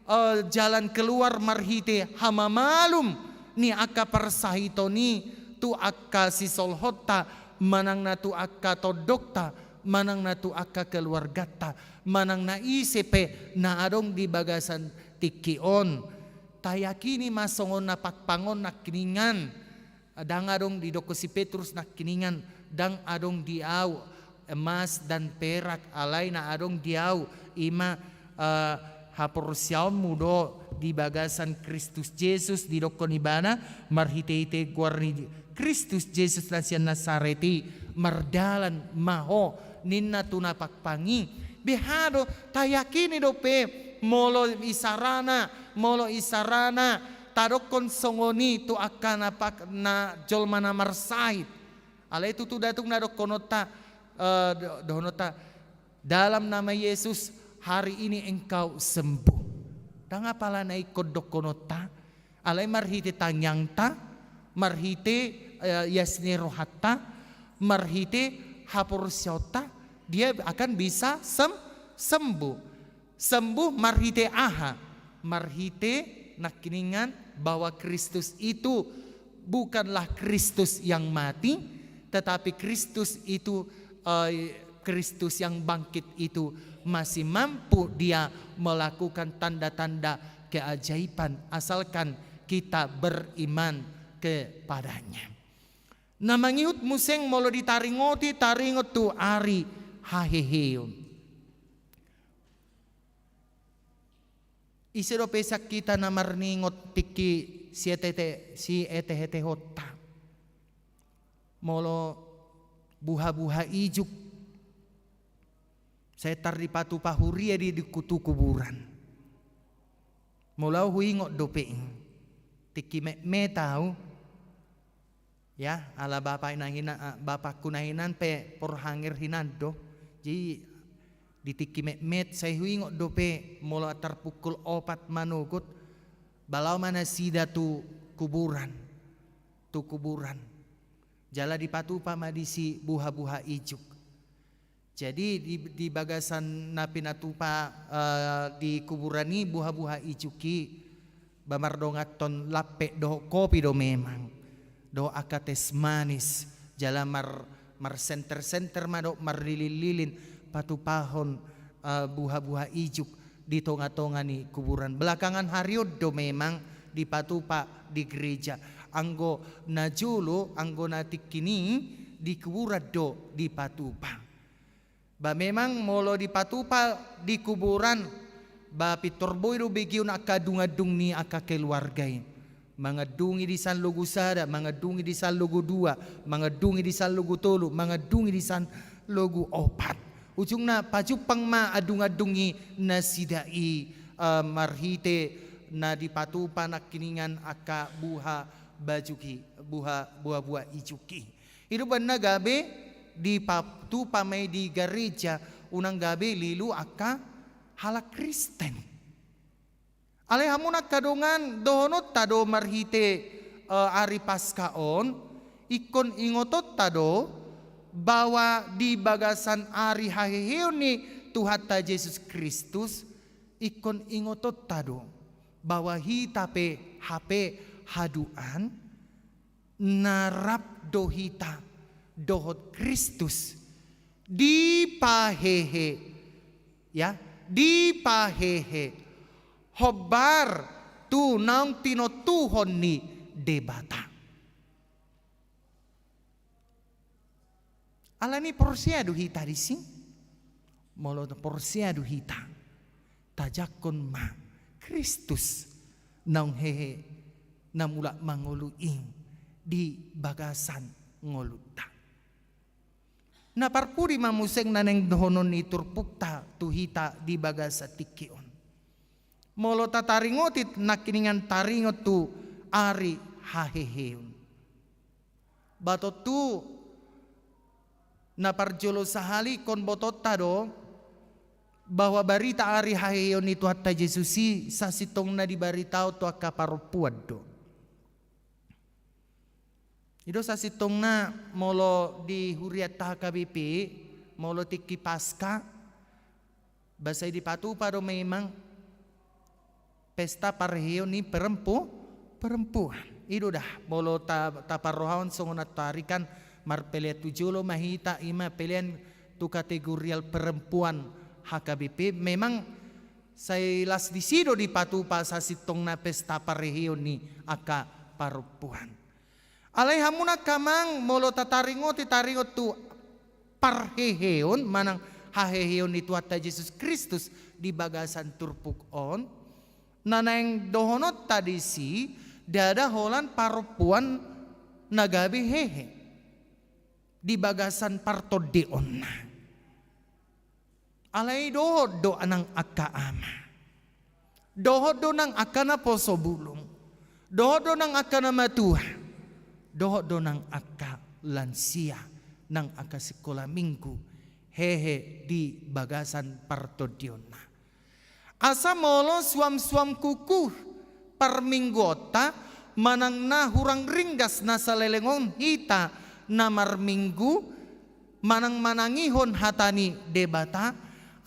eh, jalan keluar marhite hamamalum ni angka parsahiton i tu angka sisolhotta, manang na tu angka tondongta, manang na tu angka keluarganta, manang na ise pe na adong di bagasan tingki on. Tayakini ma songon na pangpang on nangkiningan. Ndang adong, didokkon si Petrus nangkiningan, ndang adong di ahu emas dan perak, alai na adong di ahu i ma, eh, haporseaonmu do di bagasan Kristus Jesus, didokkon ibana, marhite-hite goar ni Kristus Jesus na sian Nasaret i, mardalan ma ho, ninna tu na pangpang i. Beha do, tayakini dope, molo isarana, molo isarana tadokkon songon i tu angka na pak-, na jolma na marsahit. Alai tutu ndang tung na dohononta, eh, do-, dohononta, "Dalam nama Yesus, hari ini engkau sembuh." Ndang apala na ingkon dohononta, alai marhite tangiangta, marhite, eh, ias ni rohanta, marhite haporseaonta, dia akan bisa sem-, sembuh. Sembuh marhite aha? Marhite nangkiningan bahwa Kristus itu bukanlah Kristus yang mati, tetapi Kristus itu, eh, Kristus yang bangkit itu masih mampu Dia melakukan tanda-tanda keajaiban, asalkan kita beriman kepada-Nya. Na mangihut muse molo ditaringoti, taringot tu ari haheheon. Ise dope sian hita na marningot tingki siete-, sietehetehonta? Molo buhabuha ijuk, sai tar dipatupa huria di, di ku-, tu kuburan. Molo ahu huingot dope i. Tingki metmet ahu. Ya, ala bapa na hina-, ah, bapakku na hinan pe porhanger hinan do. Jadi, di tingki metmet, sai huingot dope molo tar pukul opat manogot, balaho ma nasida tu kuburan. Tu kuburan. Jala dipatupa ma disi buhabuha ijuk. Jadi di, di bagasan na pinatupa, eh, di kuburan i buhabuha ijuk i, ba mardonganhon lampet dohot kopi do memang, dohot angka teh manis, jala mar-, marsenter-senter ma dohot marlilin-lilin patupahon, eh, buha-buha ijuk di tonga-tonga ni kuburan. Belakangan ari on do memang dipatupa di gereja. Anggo na jolo, anggo na tingki i di kuburan do dipatupa. Ba memang molo dipatupa di kuburan, ba pintor boi do begeon angka dung-andung ni angka keluarga i. Mangandungi di san logu sada, mangandungi di san logu dua, mangandungi di san logu tolu, mangandungi di san logu opat. Ujungna pajumpang ma andung-andung i nasida i, eh, marhite na dipatupa nangkiningan angka buha bajuk i, buha, buha-buha ijuk i. I do umbahen na gabe dipatupa ma i di gareja, unang gabe lilu angka halak Kristen. Alai hamu na angka dongan, dohononta do marhite, eh, ari Paska on, ingkon ingotonta do bahwa di bagasan ari haheheon ni Tuhanta Jesus Kristus, ingkon ingotonta do bahwa hita pe hape haduan, na rap do hita dohot Kristus dipahehe, ya, dipahehe hombar tu naung tinontuhon ni Debata. Alani porsea do hita disi? Molo porsea do hita, tajangkon ma Kristus naung hehe, na mulak mangolu i di bagasan ngolunta. Na parpudi ma muse na naeng dohonon ni turpukta tu hita di bagasan tingki on. Molo tataringoti nangkiningan taringot tu ari haheheon. Ba tontu na parjolo sahali ingkon botoonta do bahwa barita ari haheheon ni Tuhanta Jesus i sasintongna dibaritahon tu angka parompuan do. I do sasintongna molo di hurianta H K B P, molo tingki Paska, ba sai dipatupa do memang pesta parheheon ni perempu-, perempuan. I do da, molo ta-, taparrohahon songon antuari kan marpelean tu jolo ma hita, i ma pelean tu kategorial perempuan H K B P, memang sai las disi do dipatupa sasintongna pesta parheheon ni angka parompuan. Alai hamu na angka amang, molo tataringoti taringot tu parheheon manang haheheon ni Tuhanta Jesus Kristus di bagasan turpuk on, na naeng dohononta disi ndada holan parompuan na gabe hehe di bagasan partondionna. Alai dohot do nang angka ama, dohot do nang angka naposo bulung, dohot do nang angka na matua, dohot do nang angka lansia, nang angka sikola minggu, hehe di bagasan partondionna. Asa molo suam-suam kuku parmingguonta, manang na hurang ringgas na salelengon hita na marminggu, manang manangihon hata ni Debata,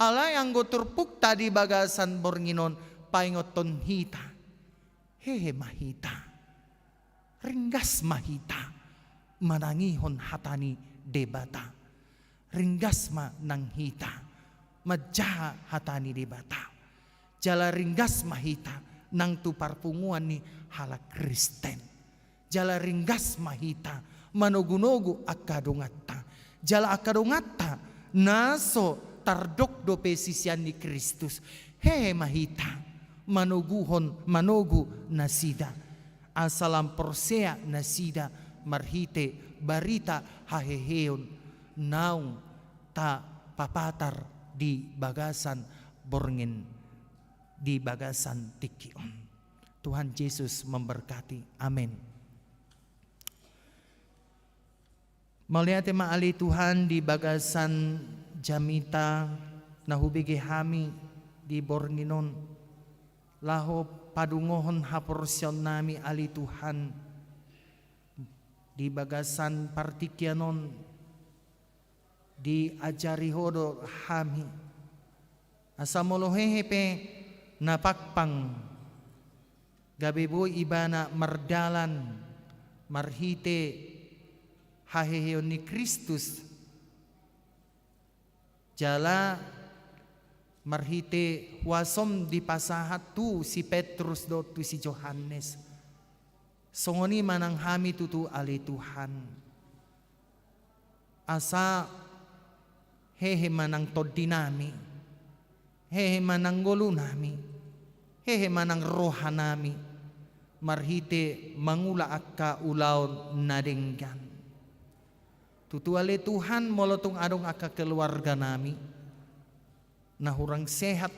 alai anggo turpukta di bagasan borngin on paingothon hita. Hehe ma hita. Ringgas ma hita manangihon hata ni Debata. Ringgas ma nang hita manjaha hata ni Debata. Jala ringgas ma hita nang tu parpunguan ni halak Kristen. Jala ringgas ma hita manogu-nogu angka donganta. Jala angka donganta na so tardok dope sisean ni Kristus. Hehe ma hita manoguhon, manogu nasida. Asa lam porsea nasida marhite barita haheheon naung tapapatar di bagasan borngin, di bagasan tingki on. Tuhan Yesus memberkati. Amin. Mauliate ma ale Tuhan di bagasan jamita na hubege hami di borngin on, laho padungohon haporseaonnami ale Tuhan, di bagasan partingkian on diajari Ho do hami. Asa molo hehe pe na pangpang, gabe boi ibana mardalan marhite haheheon ni Kristus, jala marhite huasom dipasahat tu si Petrus dohot tu si Johannes. Songon i ma nang hami tutu ale Tuhan. Asa hehe ma nang tondinami, hehe ma nang ngolunami, hehe ma nang rohanami, marhite mangula angka ulaon na denggan. Tutu ale Tuhan, molo tung adong angka keluarganami na hurang sehat,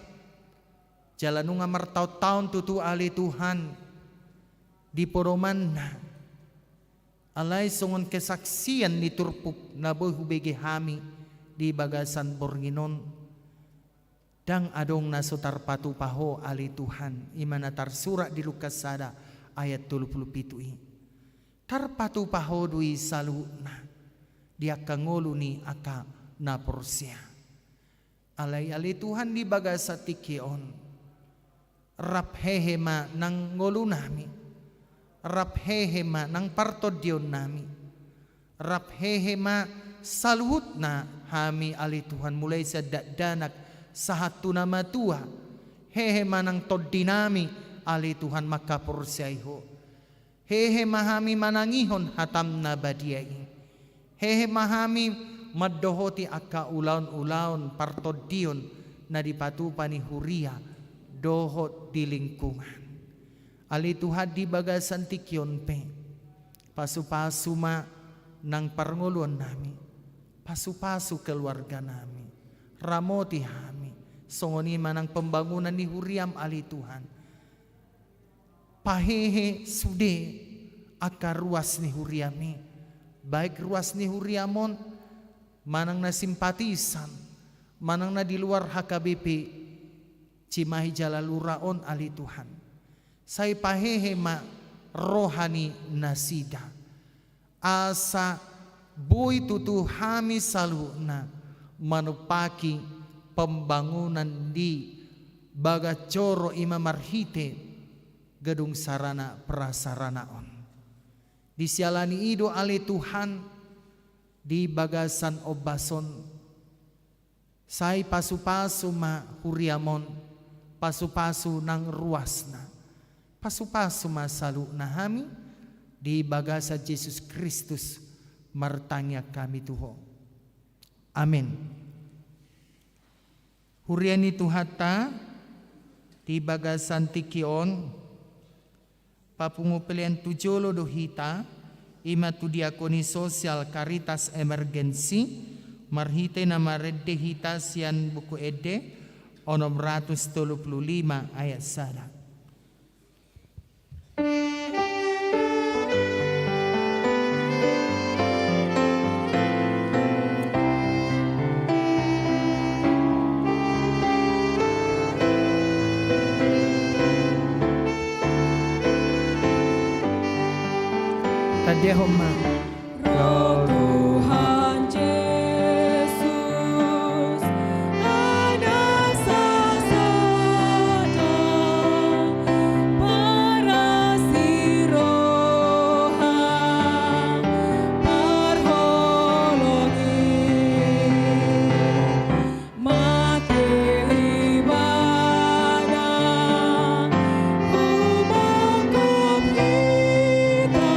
jala nunga martaon-taon tutu ale Tuhan di podomanna. Alai songon kesaksian ni turpuk na boi hubege hami di bagasan borngin on, ndang adong na so tarpatupa Ho ale Tuhan, i ma na tarsurat di Lukas sada ayat tolu pulu pitu i. Tarpatupa Ho do i saluhutna di angka ngolu ni angka na porsea. Alai ale Tuhan, di bagasan tingki on, rap hehe ma nang ngolunami, rap hehe ma nang partondionnami, rap hehe ma saluhutna hami ale Tuhan, mulai sian dakdanak sahat tu na matua. Hehe ma nang tondinami ale Tuhan mangkaporseai Ho. Hehe ma hami manangihon hatam na badia i. Hehe ma hami mandohoti angka ulaon-ulaon partondion na dipatupa ni huria dohot di lingkungan. Ale Tuhan, di bagasan tingki on pe, pasu-pasu ma nang parngoluonnami, pasu-pasu keluarganami, ramoti hami, songon i ma nang pembangunan ni huriam ale Tuhan. Pahehe sude angka ruas ni huriami, baik ruas ni huriam on, manang na simpatisan, manang na di luar H K B P Cimahi jala Lura on ale Tuhan. Sai pahehe ma roha ni nasida. Asa boi tutu hami saluhutna manumpaki pembangunan di bagas joro i ma marhite gedung sarana prasarana on. Di siala ni i do ale Tuhan di bagasan ombas on. Sai pasu-pasu ma huriam on, pasu-pasu nang ruasna, pasu-pasu ma saluhutna hami, di bagasan Jesus Kristus martangiang hami tu Ho. Amen. Huria ni Tuhanta, di bagasan tingki on, papungu pelean tu jolo do hita, i ma tu diakoni sosial Caritas Emergency, marhite na marende hita sian Buku Ende onom ratus tolu pulu lima ayat sada. Tandahon ma. Ro Tuhan Jesus, ada sasada parasi roha parholongi. Mate ibana, humongkop hita,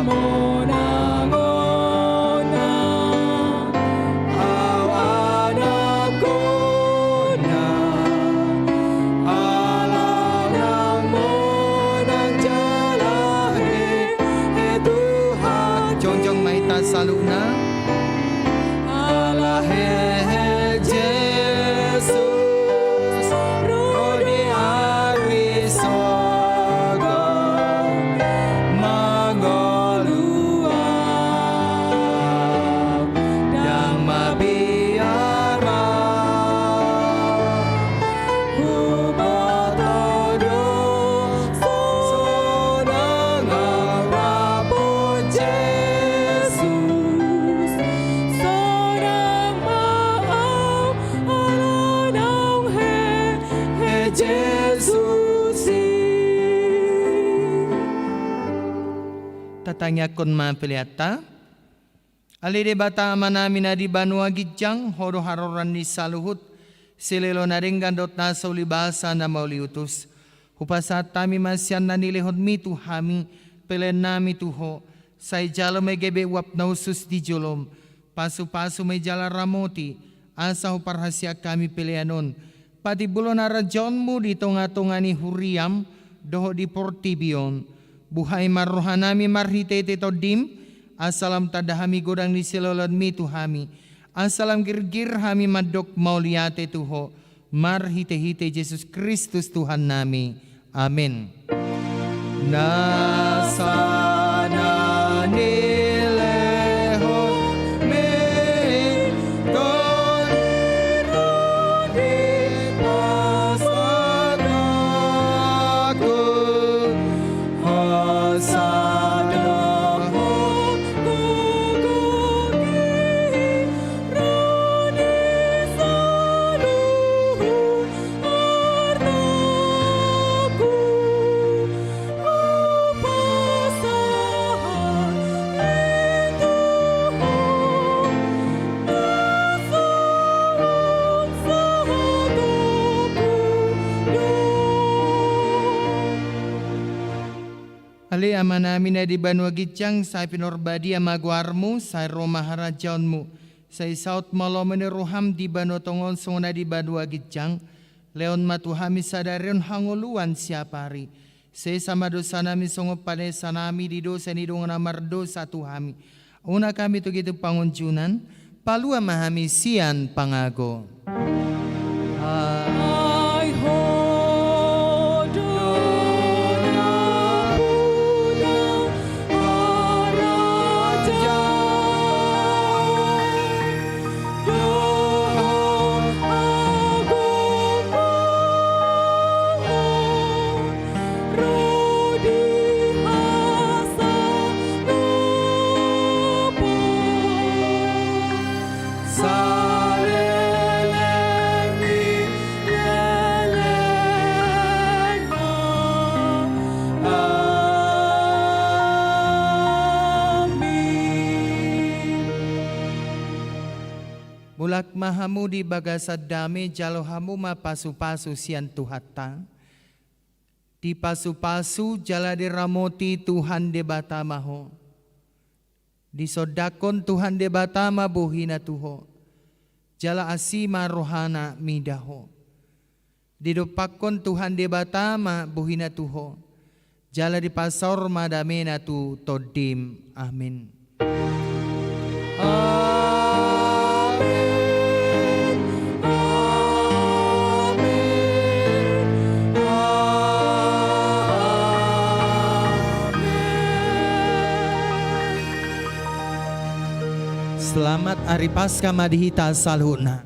Monang on na, au anakkonna, ala nang monang jala hehe Tuhan. Jongjong ma hita saluhutna. Ala hehe Jesus, ro di ari sogot mangolu au, ndang mabiar au. Huboto do sonang au rap Jesus, sonang ma au ala naung hehe Jesus i. Tatangiangkon ma peleanta. Ale Debata Amanami na di banua ginjang, Ho do haroroan ni saluhut, silehon na denggan dohot na so uli basa na mauliutus. Hupasahat hami ma sian na nilehonMi tu hami peleannami tu Ho, sai jalo ma i gabe uap na hushus di jolom, pasupasu ma i jala ramoti, asa huparhaseang hami pelean on patimbulhon harajaonMu di tongatonga ni huriaM dohot di portibi on. Buhai ma rohanami marhitehite TondiM, asa lam tanda hami godang ni silehonMi tu hami, asa lam girgir hami mandok mauliate tu Ho, marhitehite Jesus Kristus Tuhannami. Amen. Nasa na nilehonMi Tondi ro di pasahathon, hasada dohot gogo i ro di saluhut artangku, hupasahat i tu Ho, na songon sahatonku do. Ale Amanami na di banua ginjang, sai pinarbadia ma goarMu, sai ro ma harajaonMu, sai saut ma lomo ni rohaM di banua tonga on songon na di banua ginjang. Lehon ma tu hami sadari on hangoluan siapari. Sesa ma dosanami songon panesanami di dosa ni dongan na mardosa tu hami. Unang hami togihon tu pangunjunan, palua ma hami sian pangago. Ai Ho do na punya harajaon dohot agomo on ro di hasangapon saleleng ni lelengna. Amin. Mulak ma hamu di bagasan dame, jalo hamu ma pasupasu sian Tuhanta. Dipasupasu jala diramoti Tuhan Debata ma ho. Disondangkon Tuhan Debata ma bohiNa tu ho, jala asi ma rohaNa mida ho. Didompakkon Tuhan Debata ma bohiNa tu ho, jala dipasaor ma dameNa tu tondim. Amin. Amin. Amin. Amin. Selamat Ari Paskah ma di hita saluhutna.